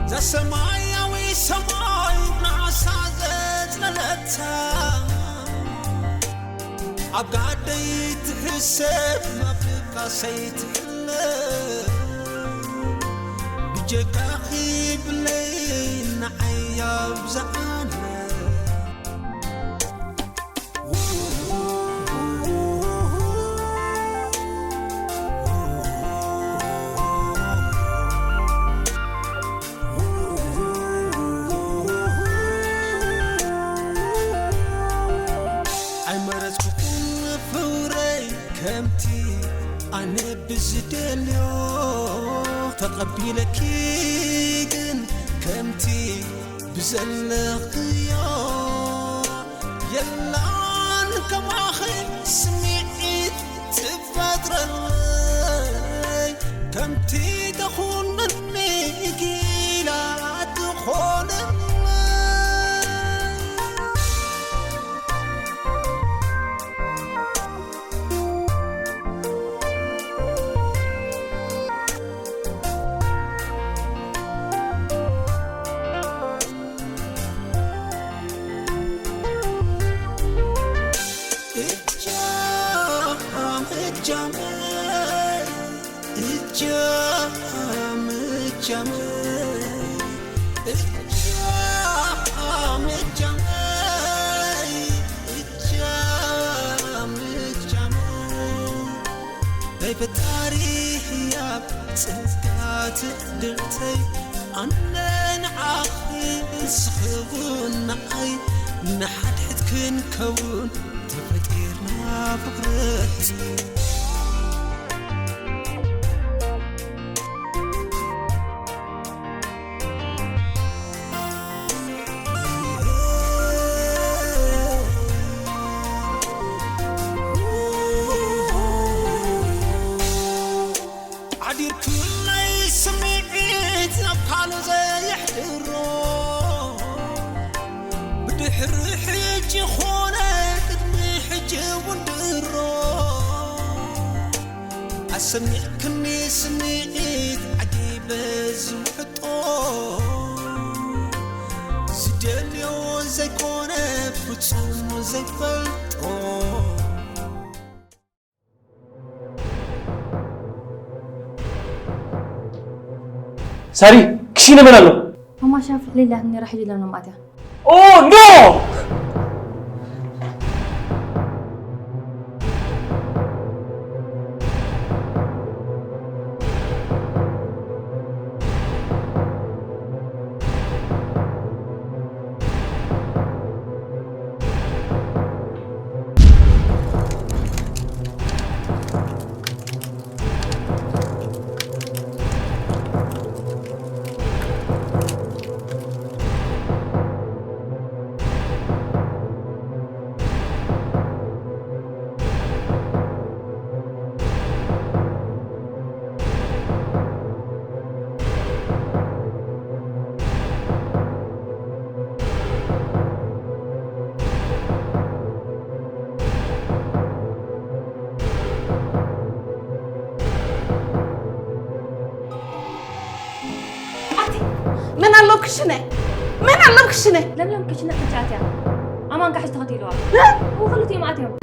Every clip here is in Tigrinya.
እዛ ሰማያዊ ሰማይ ናሳ ዘጽለለታ፣ ኣብ ጋደይ ትሕሰብ፣ ኣብ ድቃሰይ ትሕለ። ብጀካኺ ብለይ ንዓይ ኣብዝሓለ። ኣይመረጽኩኹን ፍቕረይ ከምቲ ኣነ ብዝደልዮ፣ ተቐቢለኪ ግን ከምቲ ብዘለኽዮ። የላን ከማኺ ስምዒት ትፈጥረለይ፣ ከምቲ ተኹነኒ ጊላ ትኾነለይ። እጃም እጃመይ፣ እጃም እጃመይ፣ እጃም እጃመይ፣ እጃም እጃመይ። ናይ ፈጣሪ ህያብ ጸጋ ትዕድልተይ፣ ኣነ ንዓኺ ንስኺ እውን ንዓይ፣ ንሓድሕድ ክንከውን ተፈጢርና ፍቕረይ። ዓዲርኩለይ ስምዒት ናብ ካልእ ዘየሕድሮ፣ ብድሕሪ ሕጂ ኾነ ቅድሚ ሕጂ እውን ድሮ፣ ኣሰሚዕክኒ ስምዒት ዓጊበ ዝውሕጦ፣ ዝደልዮ ዘይኮነ ፍጹም ዘይፈልጦ። ሳሪ፣ ክሽነ መን ኣሎ? ማማ ሻፍዕ ሌላ ነራ ሕጂ ለምለም ኣትያ። ኦ ኖ! ኣቲ መን ኣሎ ኣብ ክሽነ? መን ኣሎ ኣብ ክሽነ? ለምለም ክሽነ ሕጂ ኣትያ። ኣማን ጋሕሽ ተኸቲልዋ። እ? እው ክልቲኦም ኣትዮም።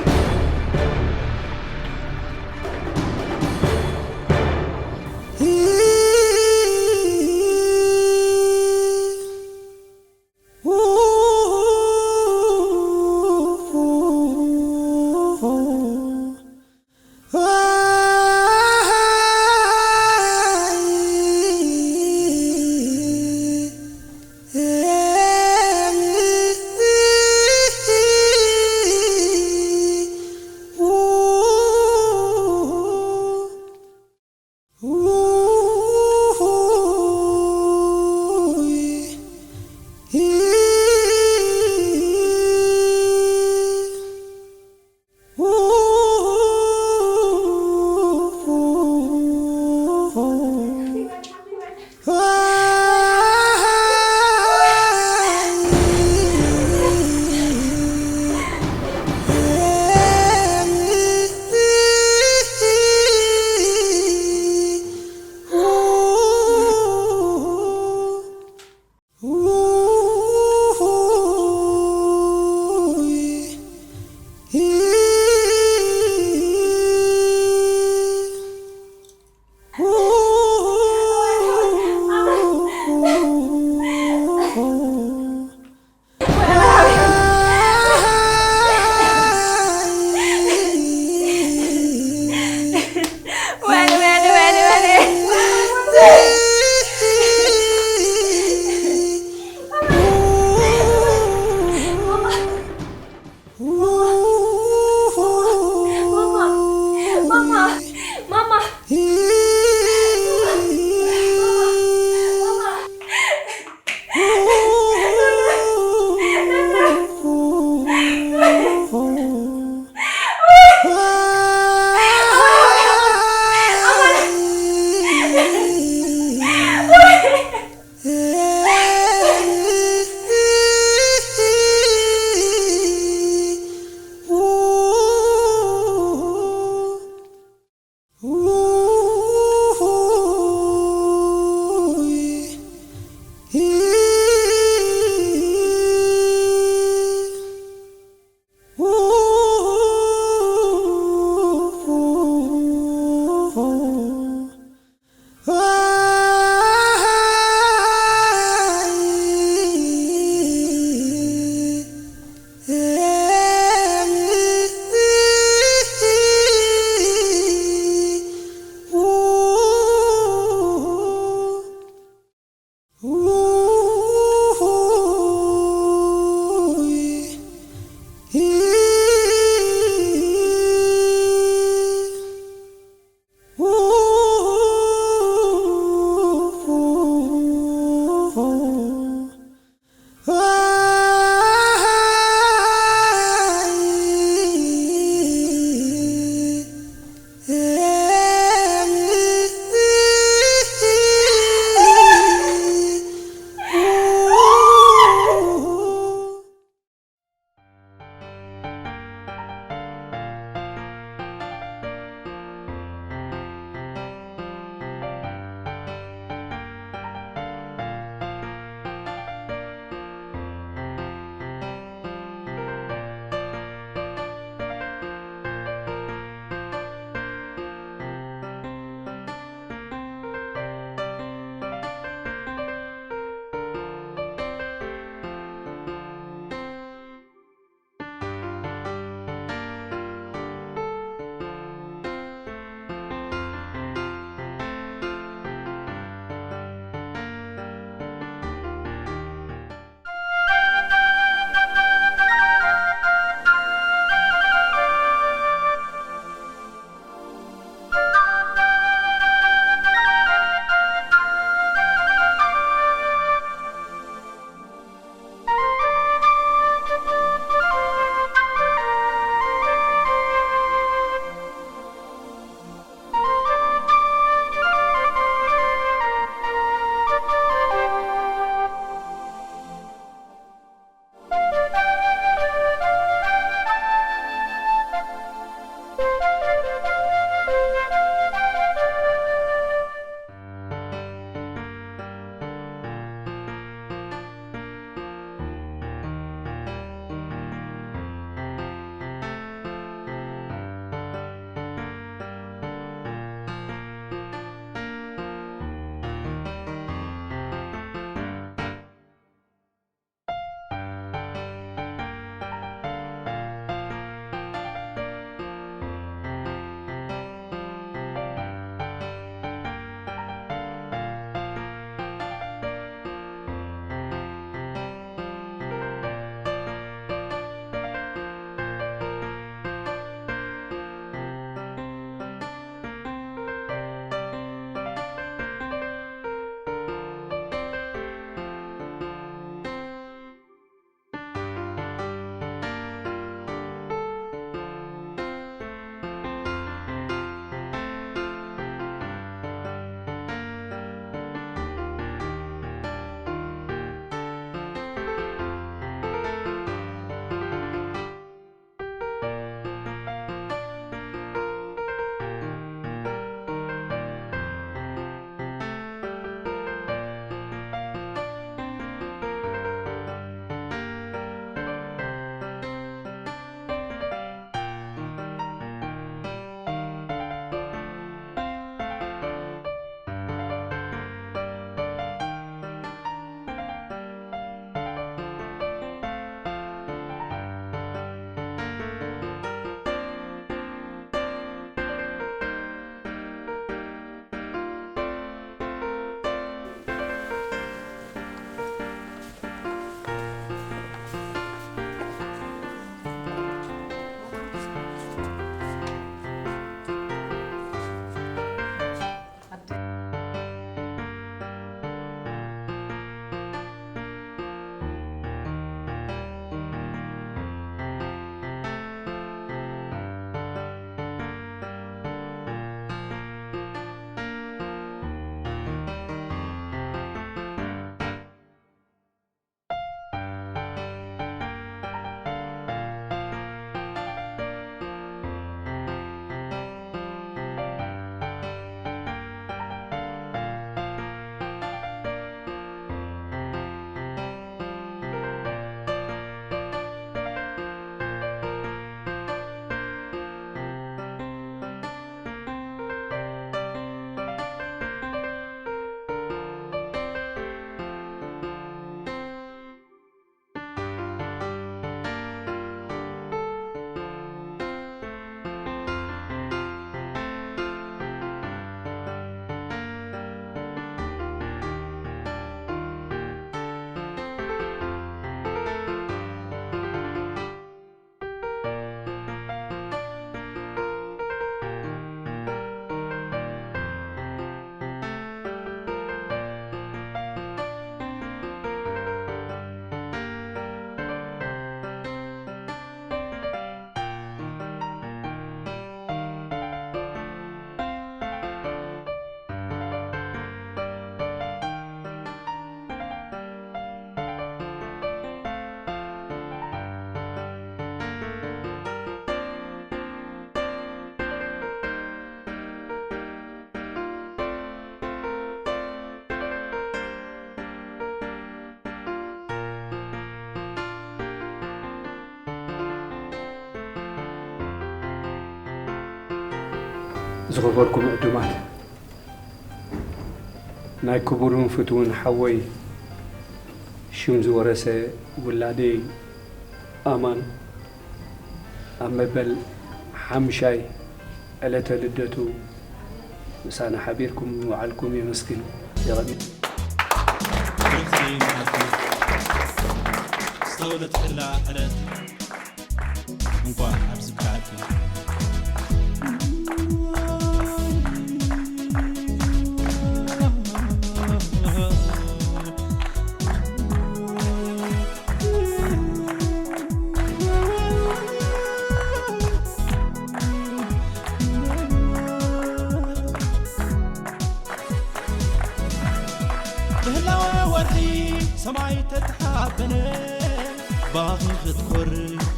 ዝኸበርኩም ዕዱማት፣ ናይ ክቡርን ፍትውን ሓወይ ሽም ዝወረሰ ውላደይ ኣማን ኣብ መበል ሓምሻይ ዕለተ ልደቱ ምሳና ሓቢርኩም ምውዓልኩም የመስግን። የቐኒ። ዝተወለድክላ ዕለት እንኳዕ ኣብዚ በቃዕኪ። ብህላወ ወርሒ ሰማይ ተተሓበነ፣ ባኺ ክትኮር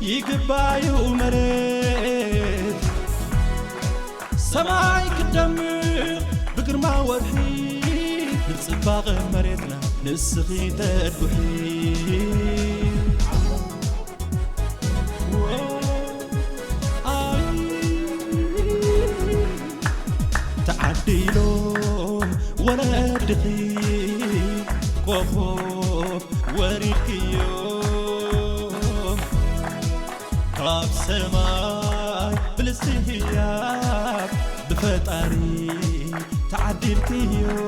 ይግባዩ መሬት። ሰማይ ክደምቕ ብግርማ ወርሒ፣ ንጽባቐ መሬትና ንስኺ ተድጉሒ። ተዓዲሎም ወለድኺ፣ ኮኾብ ወሪድክዮም ካብ ሰማይ፣ ብልጽቲ ህያብ ብፈጣሪ ተዓዲልክዮም።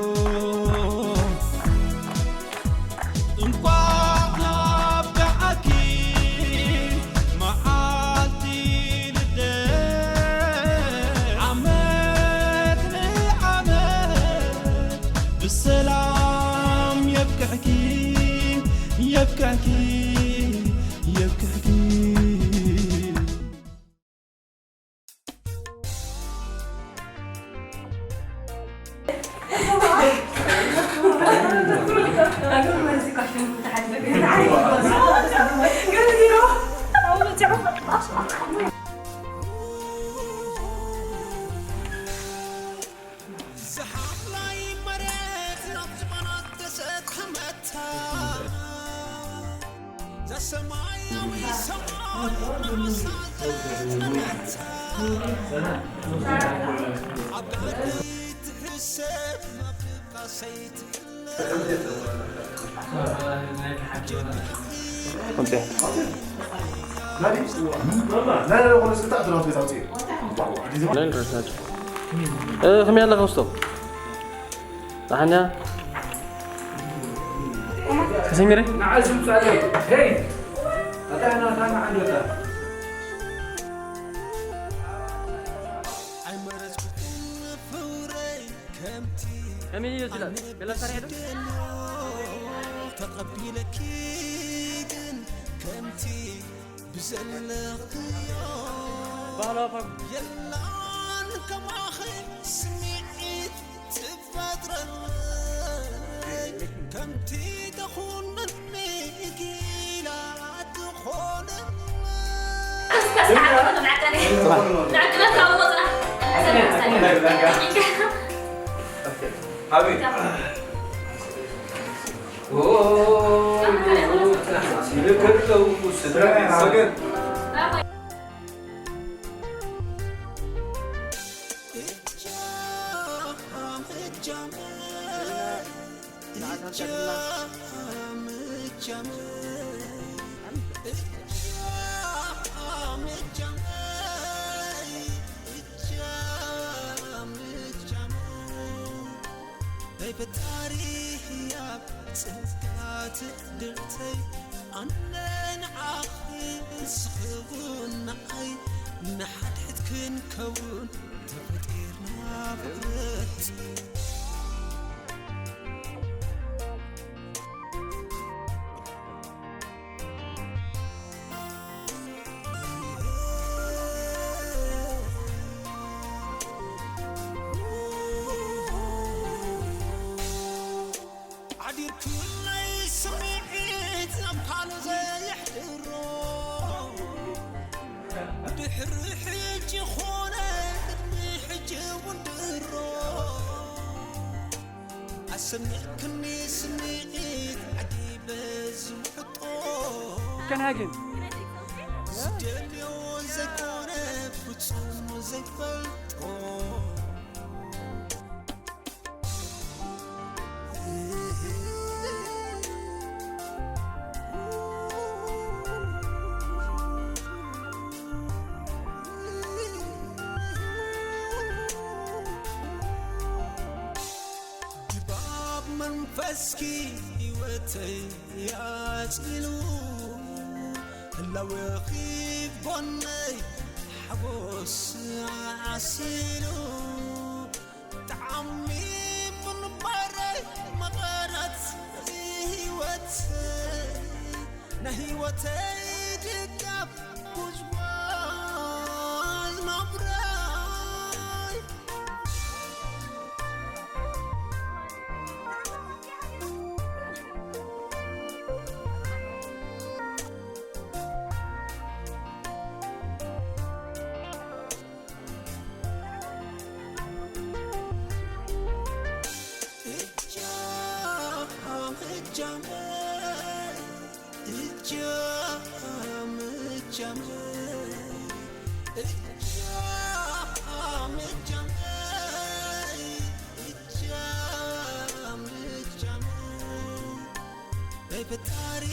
እንኳዕ ኣብቅዓኪ መዓልቲ ልደት፣ ዓመት ንዓመት ብሰላም የብቅዕኪ፣ የብቅዕኪ፣ የብቅዕኪ። ዝሓፍላይ መሬት ናብ ዝባናት ተሰከመታ፣ ዘሰማያዊ ሰማይ ንኣሳ ዘጸነታ፣ ኣብ ጋዲ ትሕሰብ ናብ ልብካ ሰይትእለ። لا، لا، لا، خلص، انت اعترف بتعطيه. لا، لا، لا. እ፣ ከመይ ኣለኻ ውስጦም? ደሓን እያ? ተሰሚረ? ንዓ ዝምጻእ፣ ሄይ! ኣታ ናታ ንዓ ዶታ። ኣይመረጽኩኹን ፍቕረይ ከምቲ ከመይ እዩ ዝላል? ኣነ ገለ ሰሪሕ ዶ? ብዝደልዮ ተቐቢለኪ ግን ከምቲ ብዘለኽዮ ባህላዊ ፋም የላን ከማኺ ስምዒት ትፈጥረለይ ከምቲ ተኹነኒ ጊላ ትኾነለይ። ናይ ፈጣሪ ህያብ ጸጋ ትዕድልተይ ኣነ ንዓኺ ንስኺ እውን ንዓይ ንሓድሕድ ክንከውን ተፈጢርና ፍቕረይ። ዓዲርክለይ ስምዒት ናብ ካልእ ዘየሕድሮ ድሕሪ ሕጂ ኾነ ቅድሚ ሕጂ እውን ድሮ ኣሰሚዕክኒ ስምዒት ዓጊበ ዝውሕጦ ከንሃግን ዝደልዮ ዘይኮነ ፍጹም ዘይፈልጦ ድባብ መንፈስኪ ህይወተይ ኣጽሊሉ፣ ህላወኺ ጎነይ ሓጎስ ዓሲሉ፣ ጣዕሚ ምንባረይ መቐረት ህይወተይ፣ ናይ ህይወተይ ድጋፍ ጉዝጓዝ ናብራይ። ናይ ፈጣሪ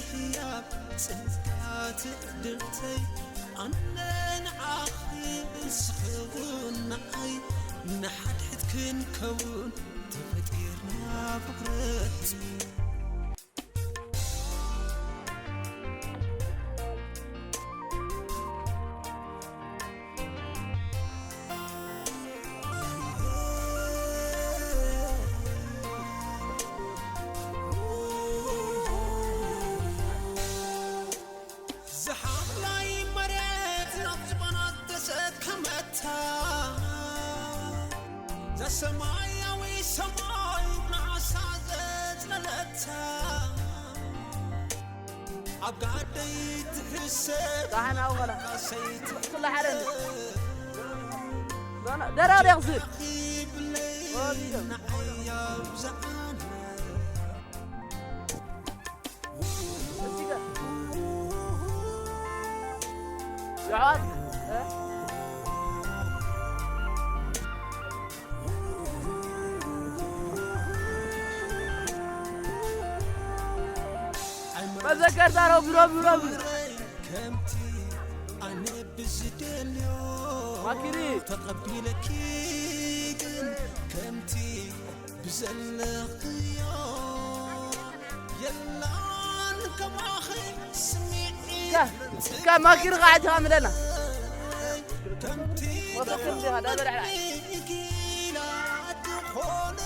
ህያብ ጽንታት ድርተይ፣ ኣነ ንዓኺ ንስኺ እውን ንዓይ፣ ንሓድሕድ ክንከውን ተፈጢርና ፍቕረት። ዝሓምላይ መሬት ናብ ዝባና ዝተሰከመታ፣ ዘሰማያዊ ሰማይ ንዓሳ ዘጽለለታ፣ ኣብ ጋደይ ትሕሰብ ዳሕና ወላ። ዓሰይቲ ክላ ሓደን። ዳና፣ ደራ ዲያ ክስብ። ረኺብለይ ወዲዶ። ንዓይ ኣብዝሓና። እዚህ ጋር። የሕዋት፣ እ? መዘከርታ ነው ብሎ ብሎ ብሎ። ከምቲ ኣነ ብዝደልዮ ማኪሪ። ተቐቢለኪ ግን ከምቲ ብዘለኽዮ የላን ከማኺ ስምዒት ካ-፣ ካብ ማኪሪ ኸዓ እቲኻ ምለና። ከምቲ ሞተር ከም ዲኻ፣ ዳበለ ዕላ። ተቐቢለኪ ኢላ ትኾነ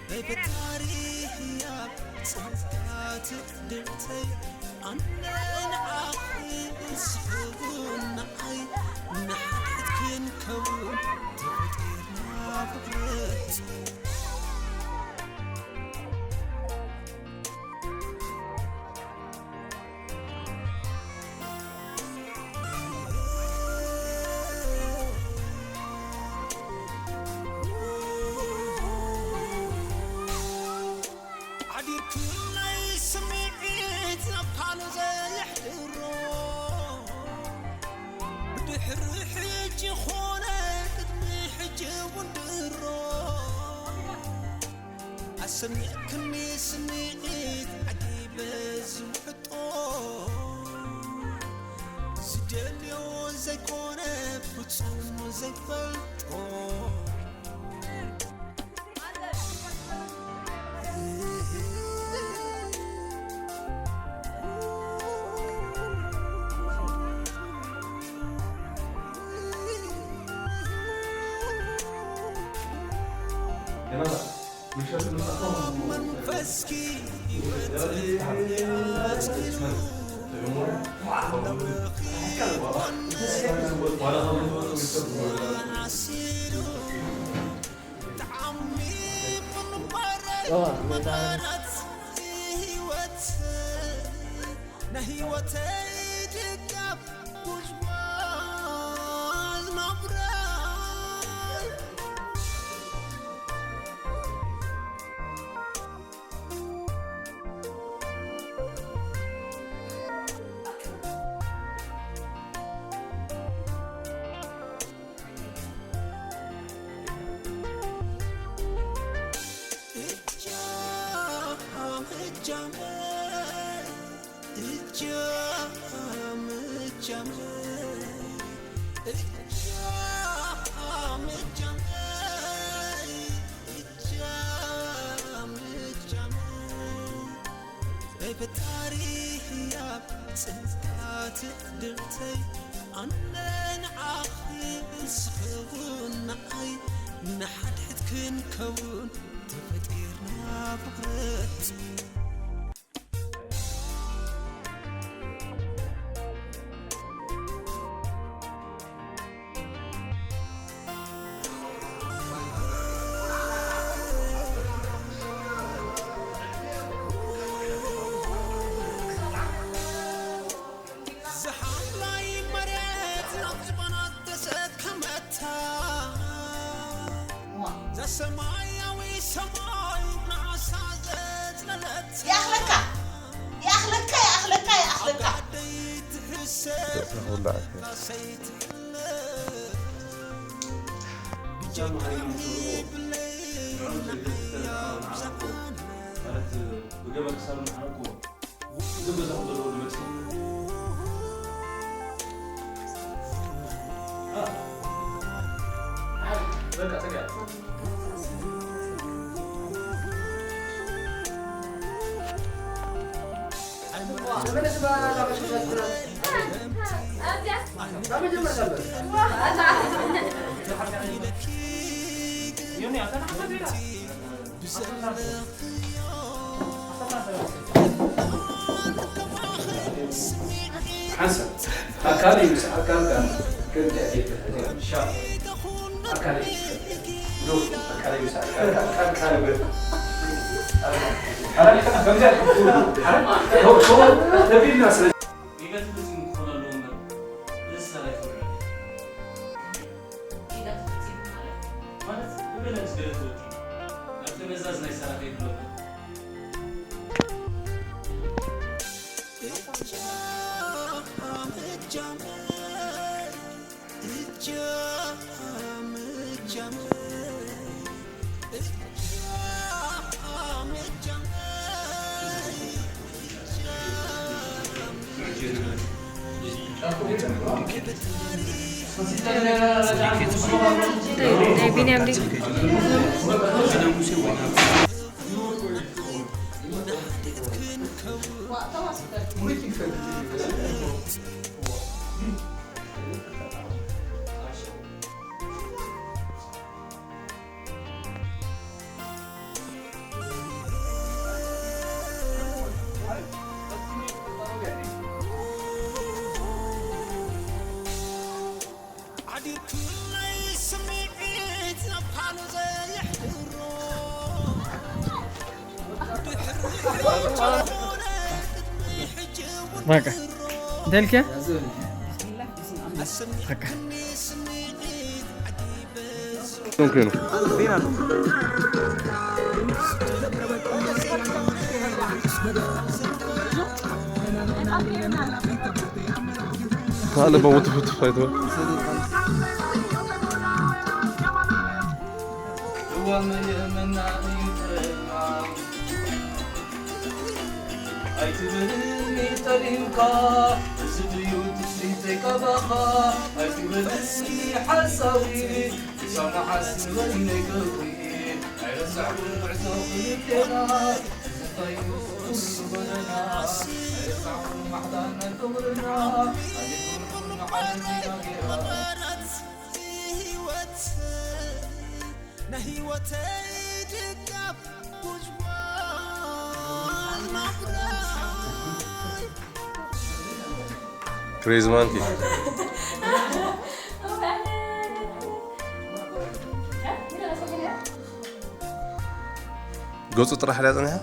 ናይ ፈጣሪ ህያብ ጸጋ ትዕድልተይ፣ ኣነ ንዓኺ ንስኺ እውን ንዓይ፣ ንሓድሕድ ክንከውን ተፈጢርና ፍቕረት። ሓዲርክለይ ስምዒት ናብ ካልእ ዘየሕድሮ፣ ብድሕሪ ሕጂ ኾነ ቅድሚ ሕጂ እውን ድሮ፣ ኣሰሚዕክኒ ስምዒት ዓጊበ ዝውሕጦ፣ ዝደልዮ ዘይኮነ ፍጹም ዘይፈልጦ። መንፈስኪ ህይወት ኣጽሊሉ፣ ለውኺ ብጣሪ ህያብ ጽንዓት ድርተይ ኣነ ንዓኺ ንስኺ እውን ንዓይ ንሓድሕድ ክንከውን ተፈጢርና ፍቕረት። ዝሓምላይ መሬት ናብ ዝባና ተሰከመታ። ዘሰማያዊ ሰማይ ንዓሳ ዘጽለለት። ይኣኽለካ፣ ይኣኽለካ፣ ይኣኽለካ፣ ይኣኽለካ። ኣጋደይ ትሕሰብ ተስፋ ሁላ ኣትያ። ብገመድ ክሳብ ንሓረቅዎ። ሓንሳብ ኣካል እዩ ምስ ኣካል ጋር ከምቲ ኣካል እዩ። ዶ ኣካል እዩ ምስ ኣካል፣ ኣካል፣ ኣካል እዩ። ሓራይ ከምዚኣ ትብሉ፣ ሓራይ ተው፣ ተው፣ ተቢልና ስለ ጌጋ ተፈጺሙ ክኾን ኣለዎ እምበር፣ እዚ ሰራዊት ውዕል። ጌጋ ተፈጺሙ ማለት? ማለት፣ ብበለንስ ገለ ተወዲኡ። ናብ ተመዛዝ ናይ ሰራዊት የድሎ እምበር። ናይ ቢንያም ድዩ? ዓዲርኩለይ ስምዒት ናብ ካልእ ዘየሕድሮ። ድሕሪ ጨለሞነ ቅድሚ ሕጂ እውን በቃ። ድሮ። እንተ ኢልክያ? በቃ። ኣስሚዕክኒ ስምዒት ዓዲ በዝ ኦኬ ነው። ካልእ መውትፍትፍ ኣይትበል። ኣይትበልኒ ጠሊምካ፣ እዚ ድዩ ትጽቢተይ ካባኻ? ኣይትበልኒ ሓሳዊ፣ ክሳብ መዓስ ንበይነይ ክርኢ? ኣይረሳዕኩን ጉዕዞ ክልቴና፣ ትዝታዩ ኩሉ ጎደና። ኣይረሳዕኩን ማሕላ ናይ ፍቕርና፣ ኣሊኩም ኩሉ ዓለም ዜና ገይራ። ህይወት ናይ ህይወተይ ድጋፍ ጉጅጓል ናብራይ። Crazy Monkey. ገጹ ጥራሕ ድያ ጸኒሓ?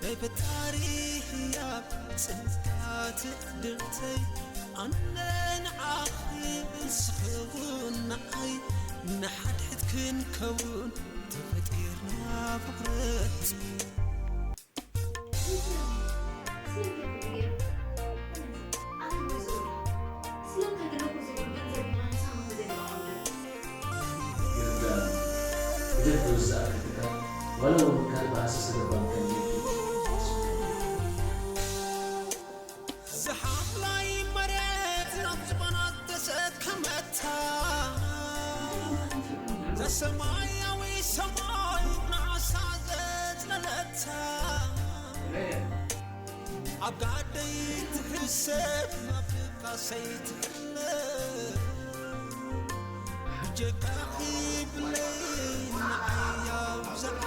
ብፈጣሪ ህያብ ጽንታት ድርተይ ኣነ ንዓኺ ንስኺ እውን ንዓይ ንሓድሕድ ክንከውን ተፈጢርና ፍቕረት። ይርዳእ። ግደፍ ዝወስኣ ክልተ ቃል፣ ዋላ እውን ካልእ መዓስ ዝሰገባም ከም ዘይብሉ። ዝሓፍላይ መሬት ናብ ዝበናት ተሰከመታ፣ ዘሰማያዊ ሰማይ ንዓሳ ዘጽለለታ፣ ኣብ ጋደይ ትሕሰብ፣ ኣብ ድቃሰይ ትሕለብ። ብጀካኺ ብለይ ንዓይ ኣብዝሓ።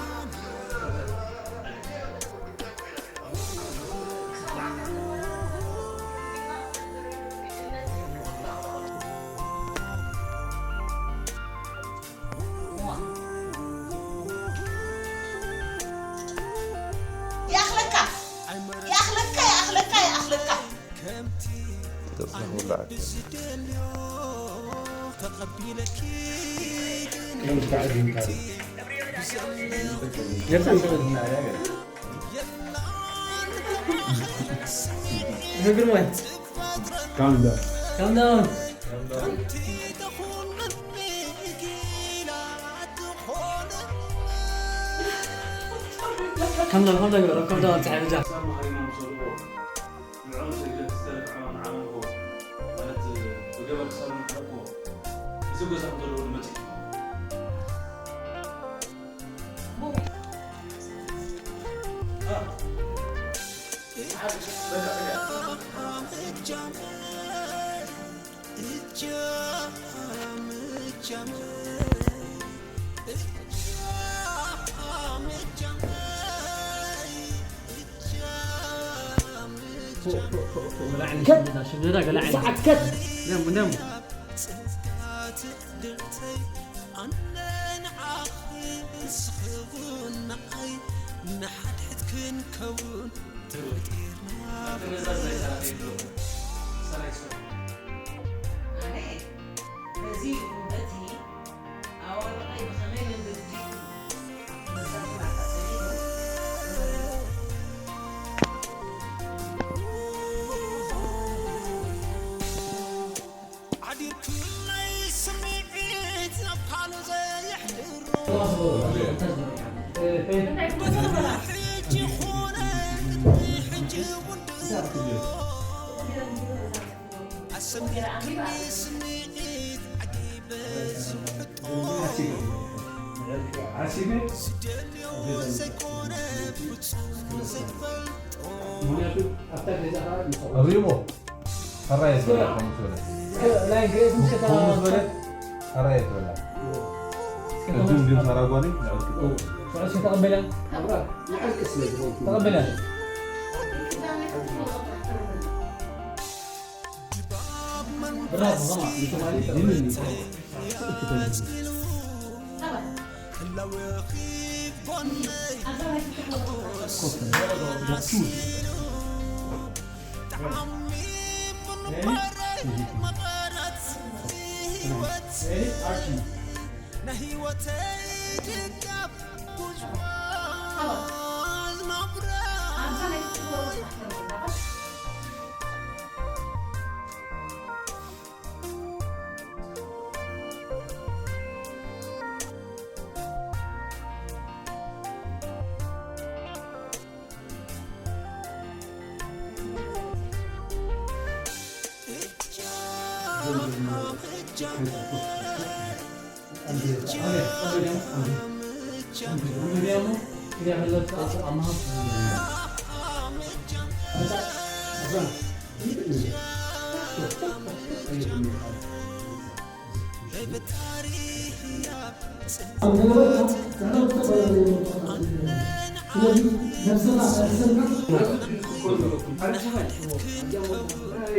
ይኣኽለካ፣ ይኣኽለካ፣ ይኣኽለካ፣ ይኣኽለካ። ተጽንሕ ውላዕ። Calm down. Calm down. Calm down, calm down, calm down. ንዕኦም ሰጊደ ክስተርፍ ዓማን ዓማን እኮ ማለት ብገበር ክሳብ ንሕረቆ እዚ ገዛ ከም ዘለዎ ንመጽእ። ሓዲርኩ ናይ ስምዒት ናብ ካልእ ዘየሕድሮ። ሕጂ ኾነ ቅድሚ ሕጂ እውን ድሮ። ኣሰሚዕክኒ ስምዒት ዓጊበ ዝውሕጦ። ዝደልዮ ዘይኮነ ፍጹም ዘይፈልጦ። ምኽንያቱ ኣብታ ገዛ ኸዓ ምስ ኣቕረብዎ። ሕራይ ትበላ፣ ከምኡ ትበላ። ላይን ከየት ምስ ከምኡ ምስ በለት፣ ሕራይ ትበላ። ቅድም ግን ተራጓኒ፣ ንዕርቂ። ስዑስ ተቐበላ? ተቐበላ። ብራቮ፣ ማማ።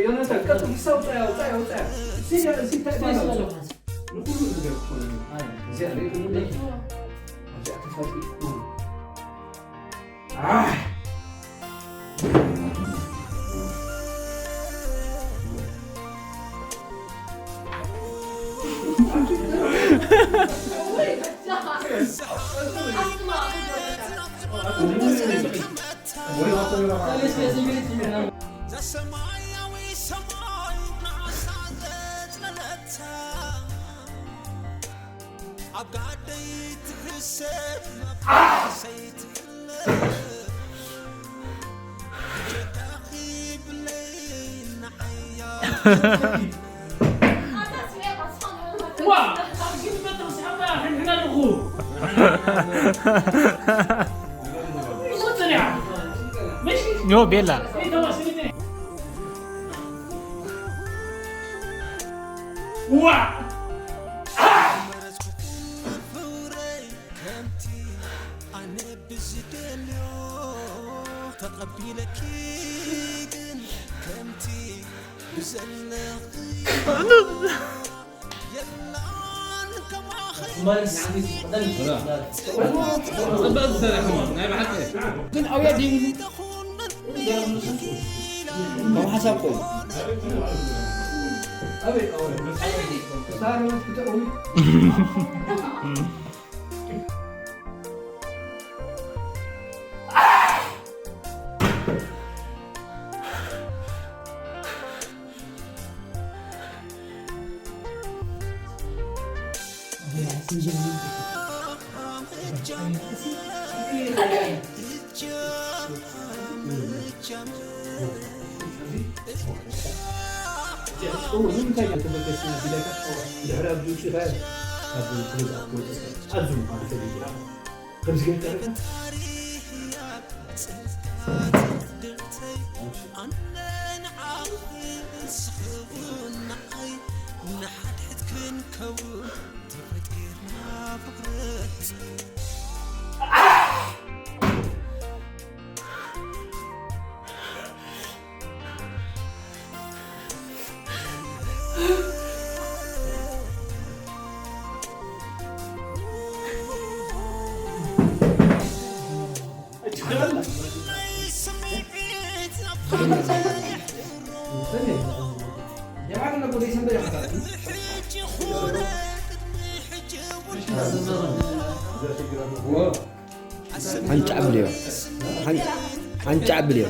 ዮናታን፣ ቀጥል፣ ውሳ፣ ውፃ፣ ውፃ፣ ውፃ። ሲሪያ፣ ሲታይ፣ ባላ፣ ውፃ። ንኩሉ ነገር ክኾነ እዚኣ ርእዩ፣ እዚኣ ተፋጢጥኩም። ኣህ! ዘሰማያዊ ሰማይ ንዓሳ ዘጽለለታ፣ ኣብ ጋደይ ትሕሰብ፣ ኣብ ቃልሰይ ትሕለፍ። ዮ ቤላ ከምቲ ኣነ ብዝደልዮ ተቐቢለኪ ግን ከምቲ ብዘለኺ የላን ከማኺ ግን ኣውያ ደይብሉ ከም ሓሳብ ኮይኑ ሓንጫ ኣብልዮ ሓንጫ ኣብልዮ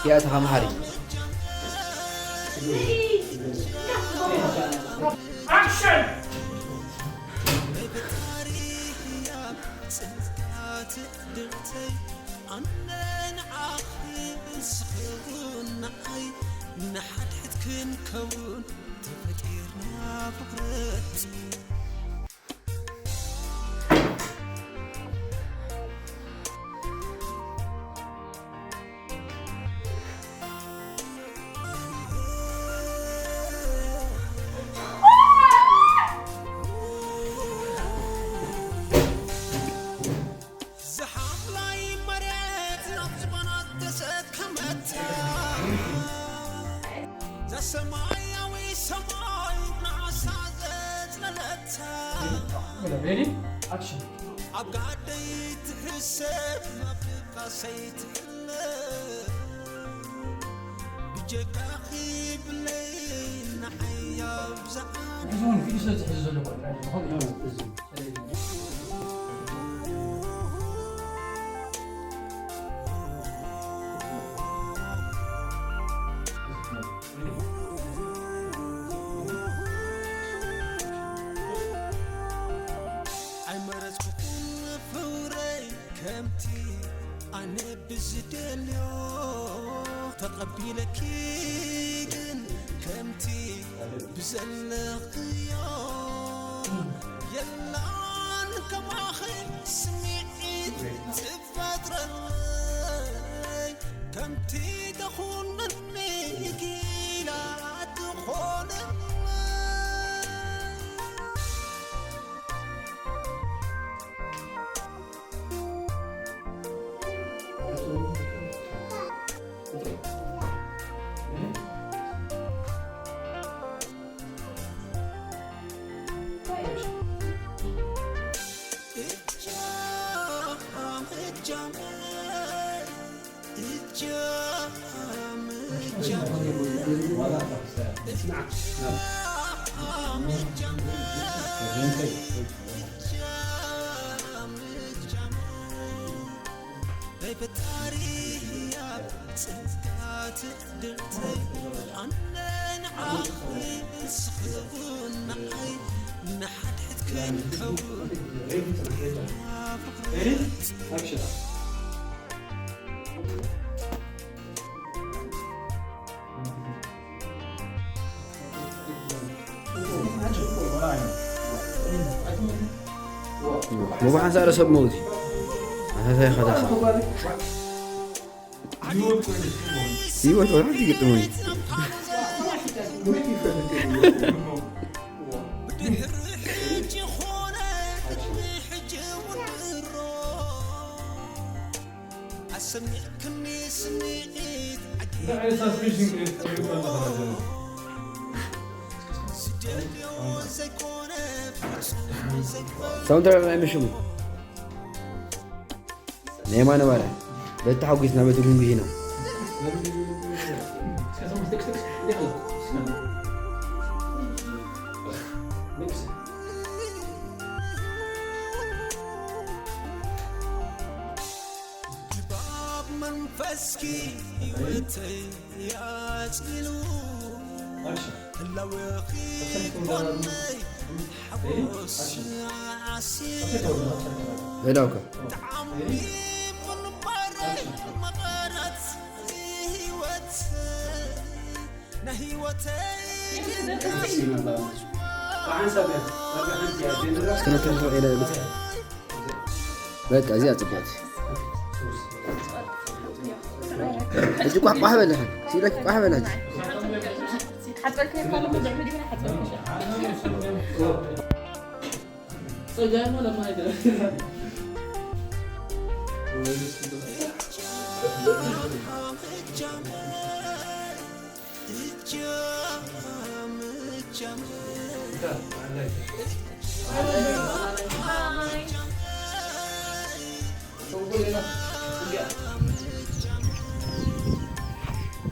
ያእተኻ መሓሪ ኣነ ንዓኺ ንስኺ እውን ንዓይ ንሓድሕድ ክንከውን ተፈጢርና ፍቕረት። Ready? Action. ኣብ ጋደይ ትሕሰብ ናብ ቃሰይ ትሕለ ብጀካኺ ብለይ ንዓይ ኣብዛሓ ሕዚ እውን ቪዲዮ ስለ ዝሕዝ ዘሎ እኮ ጥራይ ዝኾነ እዩ። እዚ ኣይመረጽኩኹን ፍቕረይ ከምቲ ኣነ ብዝደልዮ ተቐቢለኪ ግን ከምቲ ብዘለኽዮ የላን ከማኺ ስምዒት ትፈጥረለይ ከምቲ ተኹንኒ ጊላ ትኾነለይ ናይ ፈጣሪ ህያብ ጽንስካ ትድርተይ ኣነ ንዓኺ ንስኺ እውን ንዓይ ንሓድሕድ ክንከውን ፍቕረት Action. ሙባሓን ሳረ ሰብ መውት ኣታታይ ኸዳሳ ህይወት ወላ ሓንቲ ይገጥመኒ ኣሰሚዕክኒ ስምዒት እንታይ ዓይነት ሳስፔንሽን ክሪኦ ኣለኹ? ሳውንድትራክ ናይ መሽሙ ናይ የማነ ባርያ በቲ ተሓጒስና በቲ ጉንጉሂና ድባብ መንፈስኪ ህይወተይ ያጽልሉ ህላወኺ ኮነይ ሓጎስ ዓሲሉ ሄዳውካ ጣዕሚ ምንባረይ መቐረት ህይወተይ ናይ ህይወተይ እስከ ነተንቶ ኢለ ብት በቃ እዚኣ ጽቡቕቲ እጅ ቋሕቋሕ በልኽን ሲለኪ ቋሕ በላች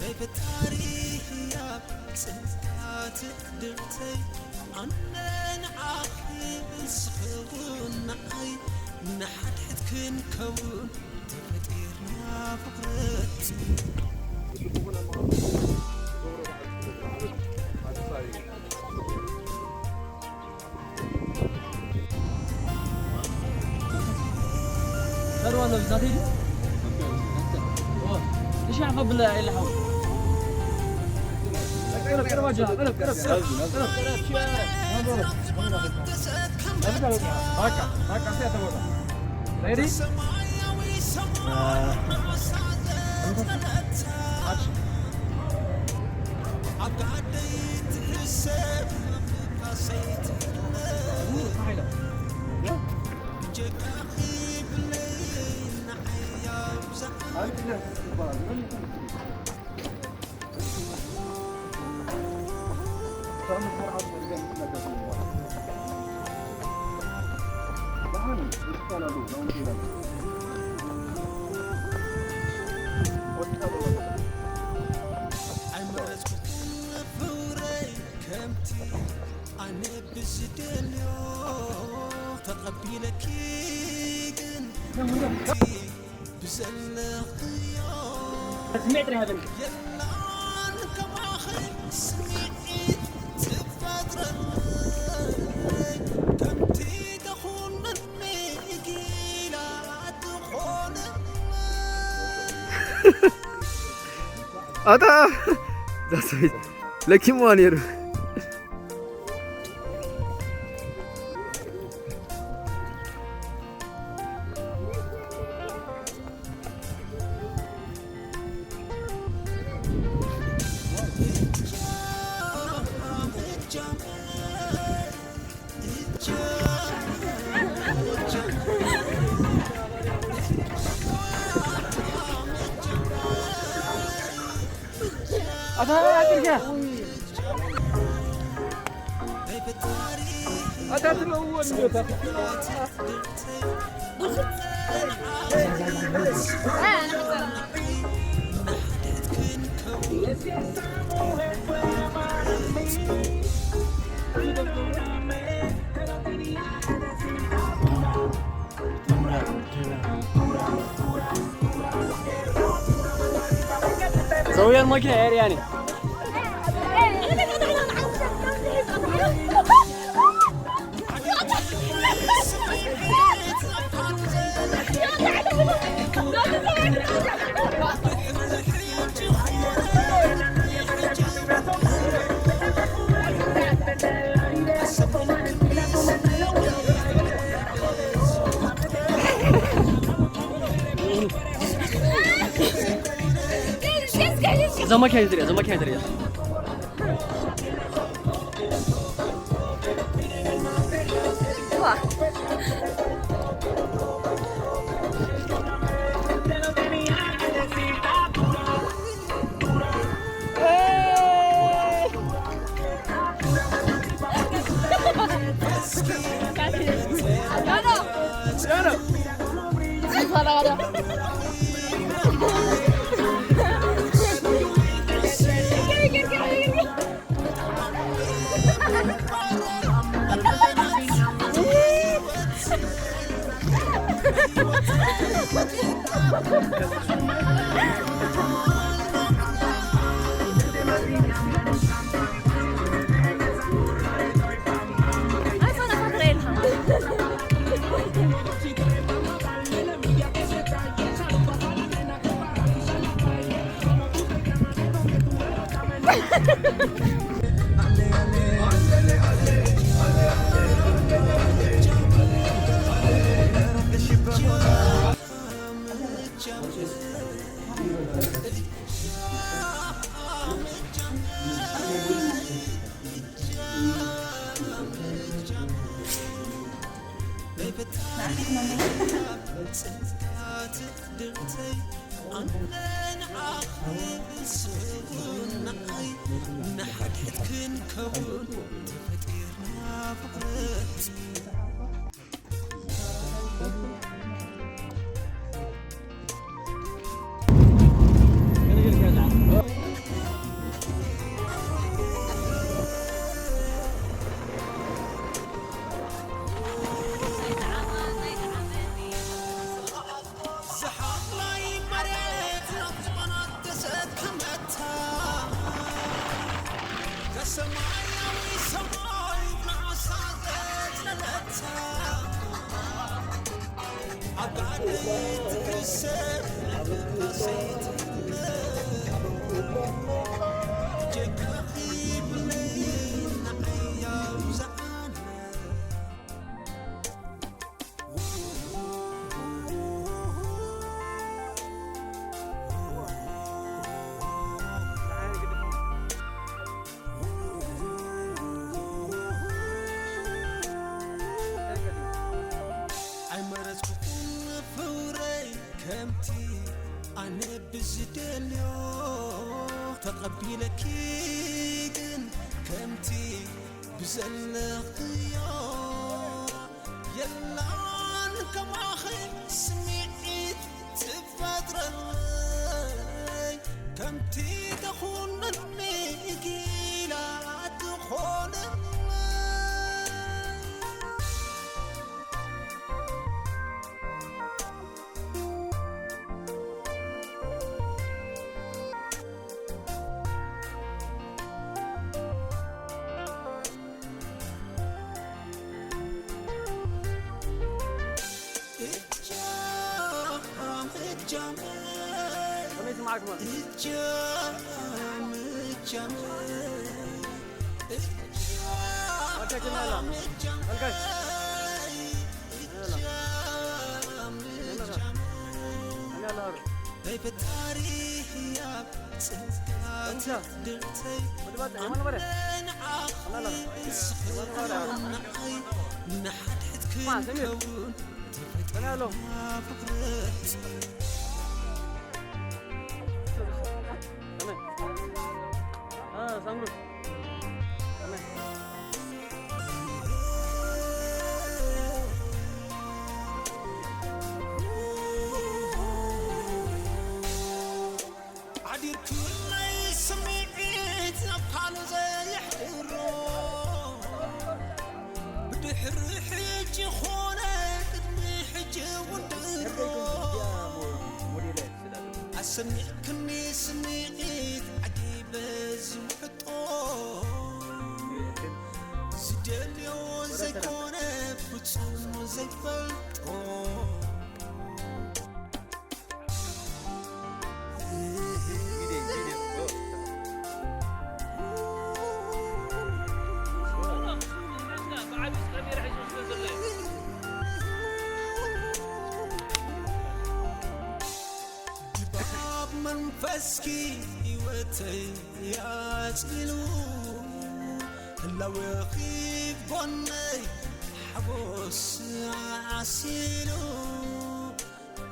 ናይ ፈጣሪ ህያብ ጽንስካ ትድርተይ ኣነ ንዓኺ ንስኺ እውን ንዓይ ንሓድሕድ ክንከውን ተፈጢርና ፍቕረት ኣይመረጽኩን ፍቕረይ ከምቲ ኣነ ብዝደልዮ ተቐቢለኪ ግን ከምቲ ብዘለኽዮ ስምዒት ርሃበኒ። የላን ከማኺ ስምዒት ትፈጥረለይ ከምቲ ተኹነኒ ጊላ ትኾነለይ። ኣታ ዛሰይት ለኪምዋ ነይሩ። ኣታ ኣቅርጋ ኣታ ትረውዎ እንዲዮታ ሰውየን መኪና ኤርያኒ እዛ መኪና ትሪኣ፣ እዛ መኪና ትሪኣ። ኣይመረጽኩን ፍቕረይ ከምቲ ኣነ ብዝደልዮ ተቐቢለኪ ግን ከምቲ ብዘለኽዮ የላን ከማኺ እጃም እጃም እጃም እጃም እጃም ናይ ፈጣሪ ህያብ ጽንስካ ትድርተይ ኣመን ዓኺ ንስኺ ንዓይ ንሓድሕድ ክንከውን ተፈጥሮና ፍቕረት ዓዲርኩለይ ስምዒት ናብ ካልእ ዘየሕድሮ ብድሕሪ ሕጂ ኾነ ቅድሚ ሕጂ እውን ድሮ ኣሰሚዕክኒ ስምዒት ዓጊበ ዝውሕጦ ዝደልዮ ዘይኮነ ፍጹም ዘይፈልጦ ድባብ መንፈስኪ ህይወተይ ኣጽሊሉ ህላወኺ ጎነይ ሓጎስ ዓሲሉ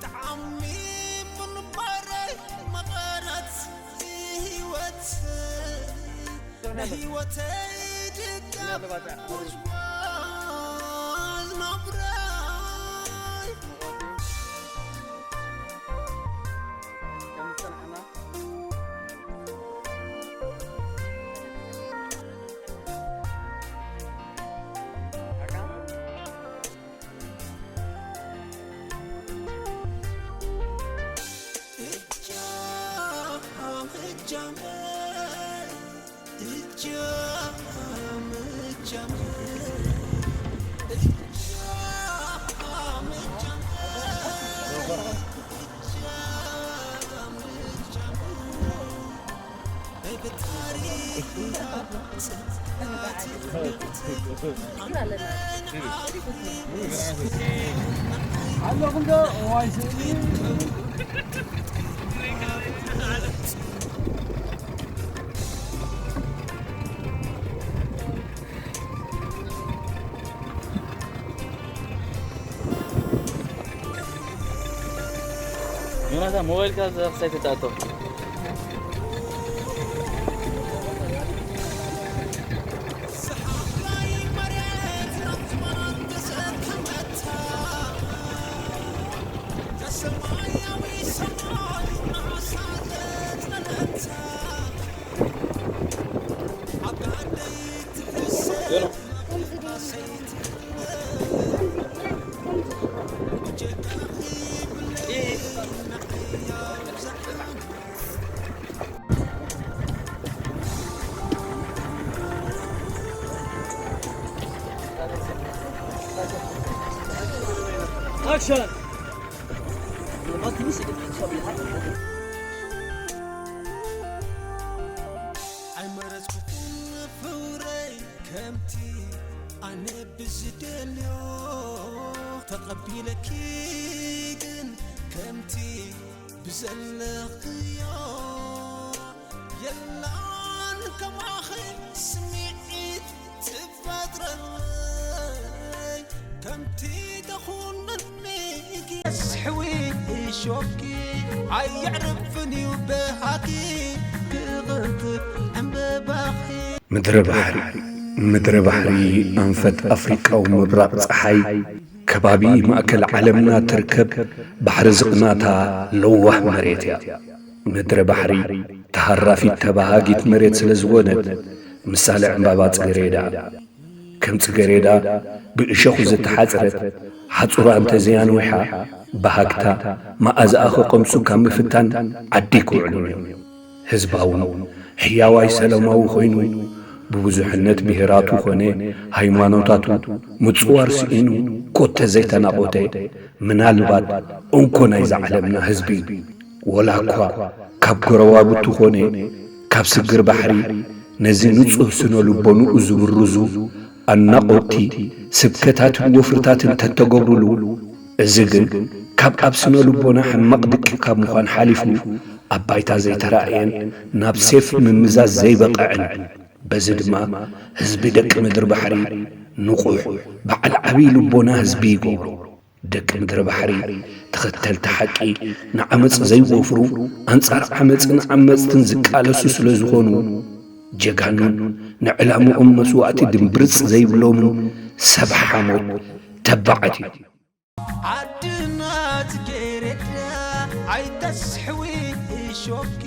ጣዕሚ ምንባረይ መቐረት ህይወት ናይ ህይወተይ ድጋፍ ጉዝጓዝ ናብራይ ኣለኹም ዶ? እዋይ ስእሊ። ዮናታ ሞባይልካ እዛ ክሳይ ተታእቶ። ኣክሽን! ኣይመረጽኩኹን ፍቕረይ ከምቲ ኣነ ብዝደልዮ ተቐቢለኪ ግን ከምቲ ብዘለኽዮ የላን ከማኺ ስምዒት ትፈጥረለይ ከምቲ ተኹነኒ ስሕዊ እሾኪ ኣየዕርፍን እዩ በሃኪ ክቕንጥብ ዕምበባኺ ምድረ ባሕሪ ምድረ ባሕሪ ኣንፈት ኣፍሪቃዊ ምብራቕ ጸሓይ ከባቢ ማእከል ዓለምና ትርከብ ባሕሪ ዝቕናታ ለዋህ መሬት እያ። ምድረ ባሕሪ ተሃራፊት ተባሃጊት መሬት ስለ ዝኾነት ምሳሌ ዕምባባ ጽጌሬዳ። ከም ጽጌሬዳ ብእሾኹ ዝተሓጽረት ሓጹራ እንተ ዘያንዊሓ ብሃግታ መኣዛኣ ክቐምሱ ካብ ምፍታን ዓዲ ኣይክውዕሉን እዮም። ህዝባውን ሕያዋይ ሰላማዊ ኮይኑ ብብዙሕነት ብሄራቱ ኾነ ሃይማኖታቱ ምጽዋር ስኢኑ ኮተ ዘይተናቖተ ምናልባት እንኮ ናይዛ ዓለምና ህዝቢ እዩ። ወላ እኳ ካብ ጎረባብቱ ኾነ ካብ ስግር ባሕሪ ነዚ ንጹህ ስነ ልቦንኡ ዝብርዙ ኣናቖትቲ ስብከታትን ወፍርታትን ተተገብሩሉ፣ እዚ ግን ካብ ኣብ ስነ ልቦና ሕማቕ ድቂ ካብ ምዃን ሓሊፉ ኣብ ባይታ ዘይተራእየን ናብ ሴፍ ምምዛዝ ዘይበቕዕን፣ በዚ ድማ ህዝቢ ደቂ ምድሪ ባሕሪ ንቑሕ በዓል ዓብዪ ልቦና ህዝቢ ይገብሮ። ደቂ ምድሪ ባሕሪ ተኸተልቲ ሓቂ ንዓመጽ ዘይወፍሩ፣ ኣንጻር ዓመጽን ዓመጽትን ዝቃለሱ ስለ ዝኾኑ፣ ጀጋኑን ንዕላምኦም መስዋእቲ ድምብርጽ ዘይብሎምን ሰብ ሓሞት ተባዓት እዮም። ዓድና ጽጌረዳ ኣይተስሕዊ እሾኪ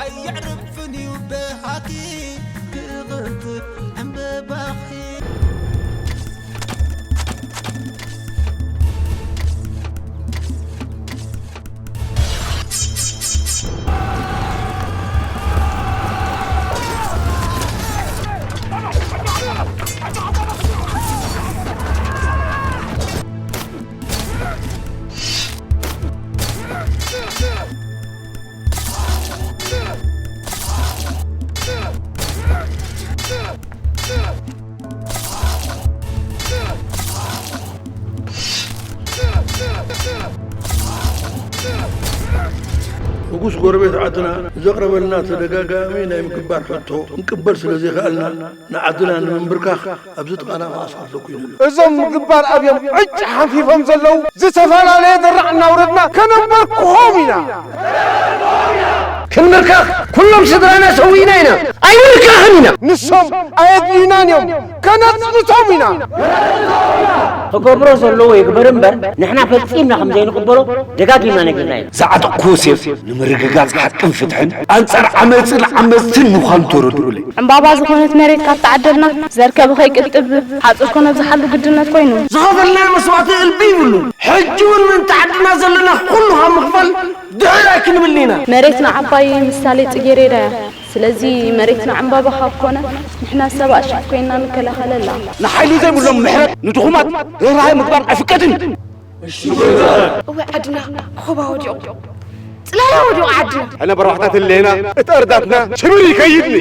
ኣየዕርፍን እዩ በሃኪ ክቕንጥብ ዕምበባኺ። ንጉስ ጎረቤት ዓድና ዘቕረበልና ተደጋጋሚ ናይ ምግባር ሕቶ ክንቅበል ስለ ዘይከኣልና፣ ንዓድና ንምንብርካኽ ኣብዚ ጥቓና ክኣስር ኣለኩ ኢሉ። እዞም ምግባር ኣብዮም ዕጭ ሓንፊፎም ዘለዉ ዝተፈላለየ ድራዕ እናውረድና ከነንበርክኾም ኢና። ክንብርካኽ ኩሎም ስድራና ሰዊእና ኢና። ኣይንብርካኽን ኢና። ንሶም ኣየድልዩናን እዮም። ከነጽንቶም ኢና። ክገብሮ ዘለዎ ይግበር እምበር፣ ንሕና ፈጺምና ከም ዘይንቕበሎ ደጋጊምና ነጊርና ኢና። ዝዓጠቕክዎ ሴፍ ንምርግጋጽ ሓቅን ፍትሕን፣ ኣንጻር ዓመጽን ዓመጽትን ምዃኑ ተረድኡለይ። ዕምባባ ዝኾነት መሬት ካብ ተዓደልና፣ ዘር ከብኸይ ቅጥብ፣ ሓጹር ከነብዝሓሉ ግድነት ኮይኑ። ዝኸፈልናዮ መስዋእቲ እልቢ ይብሉን። ሕጂ እውን ምእንቲ ዓድና ዘለና ኩሉ ካብ ምኽፋል ድሕር ኣይክንብልን ኢና። መሬትና ዓባይ ምሳሌ ጽጌሬዳ እያ። ስለዚ መሬትና ዕምባባ ካብ ኮነ፣ ንሕና ሰብ ኣሽፍ ኮይንና ንከላኸለላ። ንሓይሊ ዘይብሎም ምሕረት፣ ንድኹማት ርህራሄ ምግባር ኣይፍቀድን። እወ ዓድና ኹባ ወዲቑ፣ ጽላላ ወዲቑ ዓድና። ሕነ በርባሕታት ህሌና፣ እቲ እርዳትና ሽብር ይከይድኒ።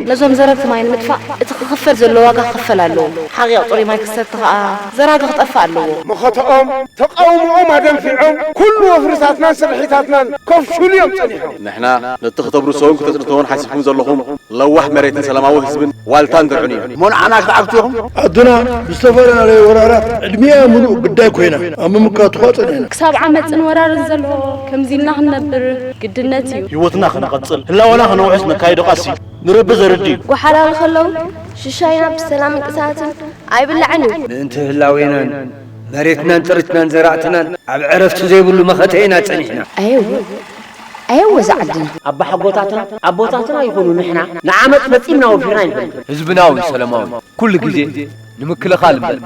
ነዞም ዘረብቲ ማይ ንምጥፋእ እቲ ክኽፈል ዘሎ ዋጋ ክኽፈል ኣለዎ። ሓቒቕ ጽሩይ ማይ ክሰቲ ኸኣ ዘራጊ ክጠፍእ ኣለዎ። መኸተኦም ተቓውሞኦም ኣደንፊዖም፣ ኩሉ ወፍርታትናን ስርሒታትናን ከፍሽሉ እዮም ጸኒሖም። ንሕና ነቲ ክተብርሶን ክተጽንትዎን ሓሲብኩም ዘለኹም ለዋህ መሬትን ሰላማዊ ህዝብን ዋልታን ድርዑን እዩ። እሞ ንዓና ክትዓግቱ ኢኹም? ዓድና ብዝተፈላለየ ወራራት ዕድሚኣ ምሉእ ግዳይ ኮይና ኣብ ምምካቱ ኸኣ ጸኒሕና። ክሳብ ዓመጽን ወራርን ዘሎ ከምዚ ኢልና ክንነብር ግድነት እዩ። ህይወትና ከነቐጽል፣ ህላወና ከነውሕስ ነካይዶ ቃልሲ ንረቢ ዘርድእ እዩ። ጓሓላሉ ከለዉ ሽሻይና ብሰላም ምንቅስቓስን ኣይብላዕን እዩ። ምእንቲ ህላዌናን መሬትናን ጥሪትናን ዘራእትናን ኣብ ዕረፍቲ ዘይብሉ መኸተ ኢና ጸኒሕና። ኣየወ፣ ኣየወ እዛ ዓድና። ኣባሓጎታትና ኣቦታትና ይኹኑ ንሕና ንዓመጽ ፈጺምና ወፊርና ኣይንፈልጥን። ህዝብና እውን ሰላማዊ ኩሉ ግዜ ንምክልኻል እምበር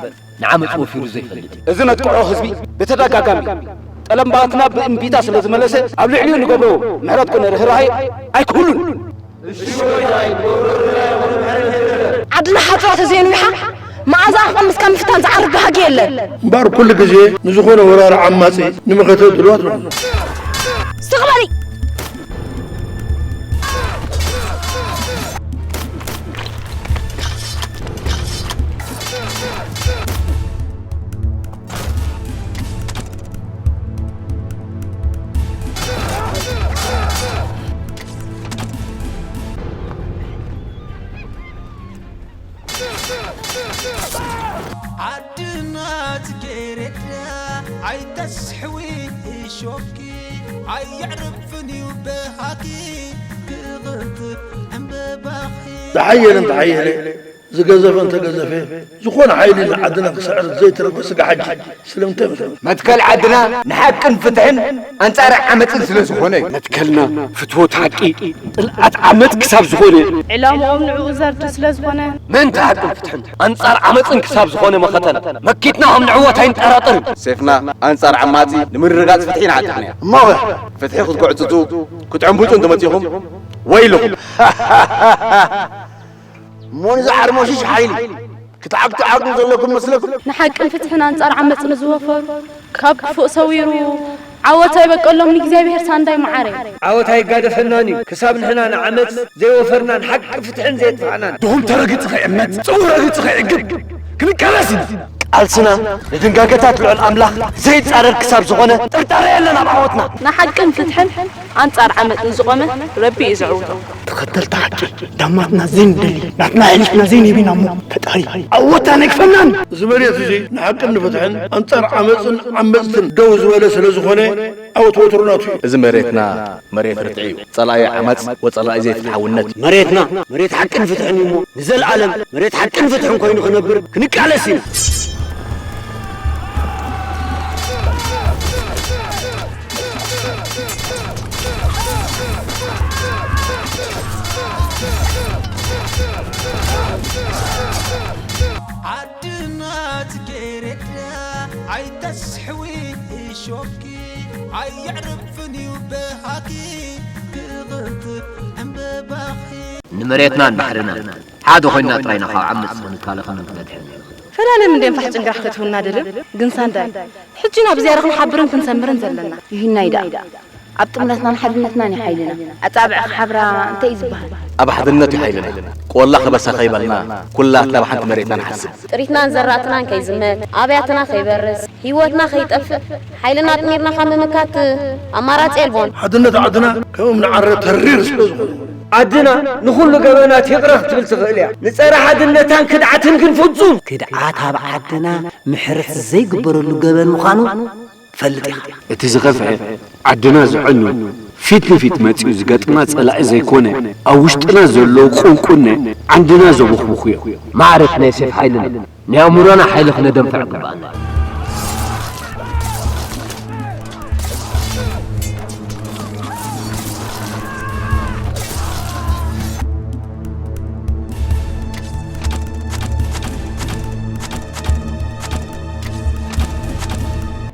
ንዓመጽ ወፊሩ ዘይፈልጥ እዩ። እዚ ነጥቅዖ ህዝቢ ብተደጋጋሚ ጠለምባትና ብእምቢታ ስለ ዝመለሰ ኣብ ልዕሊኡ ንገብሮ ምሕረት ኮነ ርህራሄ ኣይክህሉን። ዓድና ሓጽባ ተዘየንዊሓ መኣዛኣ ክቐምስ ካብ ምፍታን ዝዓርፍ ባህጊ የለን። እምበኣር ኩሉ ግዜ ንዝኾነ ወራሪ ዓማጺ ንመኸተ ድልዋት ንኹን። ስቕ በሊ! ዓድና ጽጌረዳ ኣይተስሕዊ እሾኪ ኣየዕርፍን እዩ በሃኪ ክቕንጥብ ዕምበባኺ። ዝሓየለ እንተሓየለ፣ ዝገዘፈ እንተገዘፈ፣ ዝኾነ ሓይሊ ንዓድና ክስዕር ዘይተረፈ ስጋዕ ሕጂ ስለምንታይ መስለኩም? መትከል ዓድና ንሓቅን ፍትሕን ኣንጻር ዓመጽን ስለ ዝኾነ እዩ። መትከልና ፍትወት ሓቂ፣ ጽልኣት ዓመጽ ክሳብ ዝኾነ። ዕላምኦም ንዕኡ ዘርድእ ስለ ዝኾነ። ምእንቲ ሓቅን ፍትሕን ኣንጻር ዓመጽን ክሳብ ዝኾነ መኸተን መኪትና ከም ንዕወት ኣይንጠራጠርን። ሴፍና ኣንጻር ዓማጺ ንምርግጋጽ ፍትሒ ኢና ዓጢቕናዮ። እሞ ኸ? ፍትሒ ክትጉዕጽጹ፣ ክትዕምብጩ እንተመጺኹም ወይልኹም። እሞ ንዚ ዓርሞሽሽ ሓይሊ ክትዓግቱ ዓቕሚ ዘለኩም መስለኩም? ንሓቅን ፍትሕን ኣንጻር ዓመጽ ንዝወፈሩ፣ ካብ ክፉእ ሰዊሩ ዓወት ኣይበቀሎም ንእግዚኣብሔር ሳንዳይ መዓረይ። ዓወት ኣይጋደፈናን እዩ፣ ክሳብ ንሕና ንዓመፅ ዘይወፈርናን ሓቂ ፍትሕን ዘየጥፋእናን። ድኹም ተረግጽ ኸይእመት፣ ጽቡቕ ረግጽ ኸይዕግብ፣ ክንቃለስ ኢና። ቃልስና ንድንጋገታት ልዑል ኣምላኽ ዘይጻረር ክሳብ ዝኾነ፣ ጥርጣረ የለን ኣብ ዓወትና። ንሓቅን ፍትሕን ኣንጻር ዓመጽ ንዝቖመ፣ ረቢ እዩ ዘዕውቶ። ተኸተልቲ ሓቂ፣ ዳማትና ዘይንደሊ፣ ናትና ኣሕሊፍና ዘይንህብ ኢና እሞ፣ ፈጣሪ ዓወትና ኣይግፈናን። እዚ መሬት እዚ ንሓቅን ንፍትሕን ኣንጻር ዓመጽን ዓመጽትን ደው ዝበለ ስለ ዝኾነ፣ ዓወት ወትሩ ናቱ እዩ። እዚ መሬትና መሬት ርትዒ እዩ። ጸላኢ ዓመጽ ወጸላኢ ዘይፍትሓውነት እዩ። መሬትና መሬት ሓቅን ፍትሕን እዩ እሞ፣ ንዘለኣለም መሬት ሓቅን ፍትሕን ኮይኑ ክነብር ክንቃለስ ኢና። ዓድና ጽጌረዳ ኣይተስሕዊ እሾኪ፣ ኣየዕርፍን እዩ በሃኪ ክቕንጥጥ ዕምበባኺ። ንመሬትናን ባሕርናን ሓደ ኮይንና ጥራይ ኢና ካብ ዓመጽ ክንከላኸልን ክንድሕንን ንኽእል። ፈላለም እንዴ ንፋሕ ጭንግራሕ ክትህውና ደልም፣ ግን ሳንዳይ ሕጂ ናብ ዝያዳ ክንሓብርን ክንሰምርን ዘለና። ይህናይ ደኣ ኣብ ጥምረትናን ሓድነትናን እዩ ሓይልና። ኣጻብዕ ክሓብራ እንታይ እዩ ዝበሃል? ኣብ ሓድነት እዩ ሓይልና። ቆላ ከበሳ ከይበልና፣ ኩላትና ብሓንቲ መሬትና ንሓስብ። ጥሪትናን ዘራእትናን ከይዝመት፣ ኣብያትና ከይበርስ፣ ህይወትና ከይጠፍእ፣ ሓይልና ኣጥሚርና ካብ ምምካት ኣማራጺ የልቦን። ሓድነት ዓድና ከም እምኒ ዓረ ተሪር ስለ ዝኾነ። ዓድና ንኹሉ ገበናት ይቕረ ክትብል ትኽእል እያ። ንጸረ ሓድነታን ክድዓትን ግን ፍጹም። ክድዓት ኣብ ዓድና ምሕረት ዘይግበረሉ ገበን ምዃኑ ትፈልጥ ኢኻ። እቲ ዝኸፍአ፣ ዓድና ዘዕኑ፣ ፊት ንፊት መጺኡ ዝገጥማ ጸላኢ ዘይኮነ፣ ኣብ ውሽጥና ዘሎ ቁንቁነ ዓንድና ዘቦኽቡኹ እዮም። ማዕረት ናይ ሴፍ ሓይልና፣ ናይ ኣእምሮና ሓይሊ ክነደንፍዕ ግባኣና።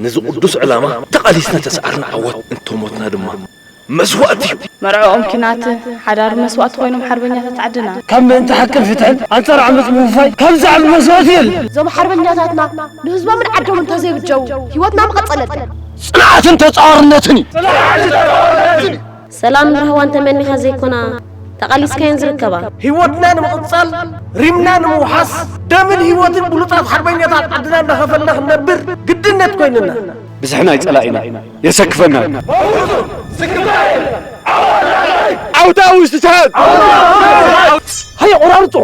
ነዚ ቅዱስ ዕላማ ተቓሊስና ተሰዓርና ዓወት፣ እንተሞትና ድማ መስዋእቲ እዩ። መርዕኦም ኪናት፣ ሓዳር መስዋእቲ ኮይኖም ሓርበኛታት ዓድና። ካብ ምእንቲ ሓቅን ፍትሕን ኣንጻር ዓመጽ ምውፋይ ካብ ዝዓቢ መስዋእቲ የለን። እዞም ሓርበኛታትና ንህዝቦምን ዓዶምን እንተዘይብጀው ህይወትና ምቐጸለት። ጽንዓትን ተጻዋርነትን እዩ። ሰላምን ራህዋን ተመኒኻ ዘይኮና፣ ተቓሊስካየን ዝርከባ። ህይወትና ንምቕጻል፣ ሪምና ንምውሓስ፣ ደምን ህይወትን ብሉጻት ሓርበኛታት ዓድና እንዳኸፈልና ክንነብር ግድነት ኮይንና። ብዝሒ ናይ ጸላኢና የሰክፈና። ዓውታ ውሽጢ ሰዓት! ሃየ፣ ቆራርጾ!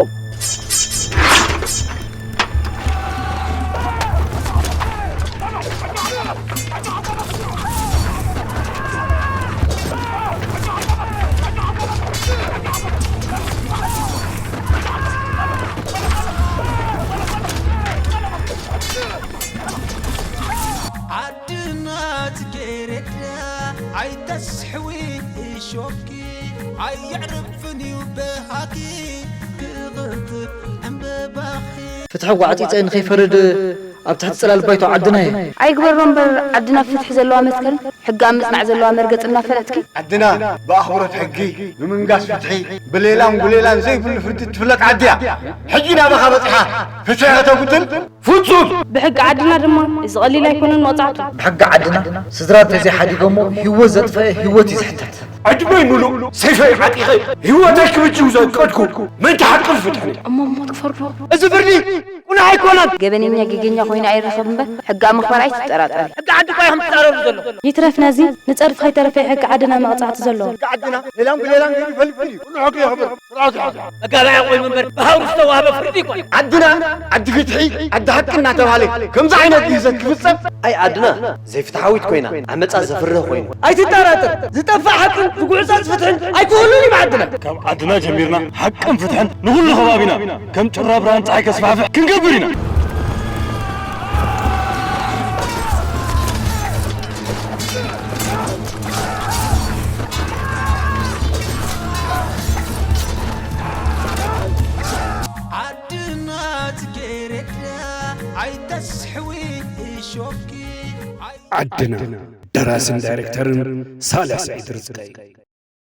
ዓድና ጽጌረዳ ኣይተስሕዊ እሾኪ፣ ኣየዕርፍን እዩ በሃኪ ክቕንጥጥ ዕምበባኺ። ፍትሒ ጓዕጺጸ ንኸይፈርድ ኣብ ትሕቲ ጽላል ባይቶ ዓድና እየ። ኣይግበሮ እምበር ዓድና ፍትሒ ዘለዋ መትከል፣ ሕጊ ኣብ ምጽናዕ ዘለዋ መርገጽ እናፈለጥኪ። ዓድና ብኣኽብሮት ሕጊ፣ ብምንጋስ ፍትሒ፣ ብሌላን ጉሌላን ዘይብሉ ፍርዲ ትፍለጥ ዓዲ እያ። ሕጂ ናባኻ በጺሓ ፍትሒ ከተጉድል ፍጹም! ብሕጊ ዓድና ድማ እዚ ቀሊል ኣይኮነን መቕጻዕቱ። ብሕጊ ዓድና ስድራ እንተዘይሓዲጎሞ ህይወት ዘጥፈአ ህይወት እዩ ዝሕተት። ዕድመይ ምሉእ ሰይፈይ ዓጢቐ ህይወተይ ክብጅው ዘቀድኩ ምእንቲ ሓቅን ፍትሕን። እሞ ሞት ክፈርዶ? እዚ ፍርዲ ቁኑዕ ኣይኮነን። ገበነኛ ጌገኛ ኮይኑ ኣይረኸብ እምበር ሕጊ ኣብ ምኽባር ኣይትጠራጠሪ። ሕጊ ዓዲ እኮ እዮም ዝጻረሩ ዘሎ። ይትረፍ ነዚ ንጸርፊ ከይተረፈ ሕጊ ዓድና መቕጻዕቲ ዘለዎ። ሕጊ ዓድና ሌላን ብሌላን ገይሩ ይፈልጥ እዩ። ኩሉ ሕጊ የኽብር። ስርዓት ይሓዝ። መጋባእያ ኮይኑ እምበር ብሃውሪ ዝተዋህበ ፍርዲ ይኮን። ዓድና ዓዲ ፍትሒ፣ ዓዲ ሓቂ እናተባህለ ከምዚ ዓይነት ግህሰት ክፍጸም። ኣይ ዓድና ዘይፍትሓዊት ኮይና፣ ዓመጻ ዘፍርህ ኮይኑ። ኣይትጠራጠር፣ ዝጠፍእ ሓቅን ዝጉዕጸጽ ፍትሕን ኣይክህሉን እዩ ዓድና። ካብ ዓድና ጀሚርና ሓቅን ፍትሕን ንኹሉ ከባቢና ከም ጩራ ብርሃን ጸሓይ ከስፋሕፍሕ ክንገብር ኢና። ዓድና ጽጌረዳ ኣይተስሕዊ እሾኪ ኣይ- ዓድና። ደራስን ዳይሬክተርን ሳልሕ ስዒድ ርዝቀይ።